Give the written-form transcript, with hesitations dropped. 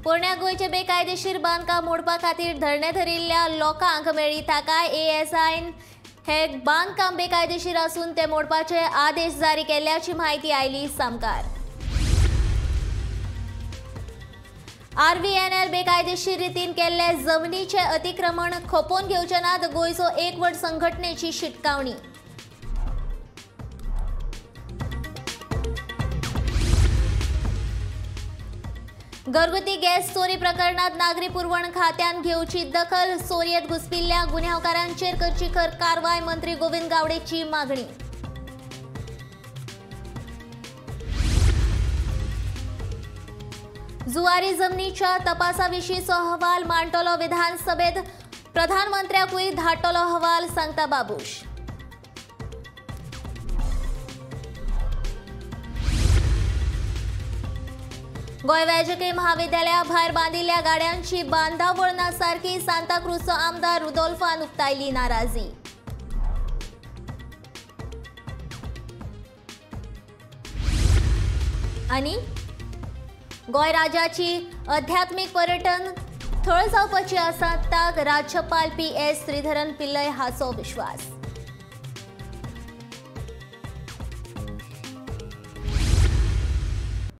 पोरण्या गोंयचे बेकायदेशीर बांदकाम मोडपा खातीर धरणे धरिल्ल्या लोकांक मेळ्ळी थाकाय. एएसआयन हे बांदकाम बेकायदेशीर आसून ते मोडपाचे आदेश जारी केल्ल्याची म्हायती आयली सामकार. आरव्हीएनएल बेकायदेशीर रितीन केल्ले जमनीचे अतिक्रमण खपोवन घेवचे नात, गोंयचो एकवट संघटनेची शिटकावणी. घरगुती गॅस चोरी प्रकरणात नागरी पुरवण खात्यान घेवची दखल. चोरयेत घुसपिल्ल्या गुन्यांवकारांचेर करची खर कारवाय, मंत्री गोविंद गावडेची मागणी. जुवारी जमनीच्या तपासाविशींचो अहवाल मांडटलो विधानसभेत, प्रधानमंत्र्याकूय धाडटलो अहवाल, सांगता बाबूश. गोंय वैजकी महाविद्यालया भायर बांदिल्ल्या गाड्यांची बांदावळ ना सारकी, सांताक्रूजचो आमदार रुदोल्फान उक्तायली नाराजी. आनी गोंय राज्याची आध्यात्मीक पर्यटन थळ जावपाची आसा, ताक राज्यपाल पी एस श्रीधरन पिल्लय हाचो विश्वास.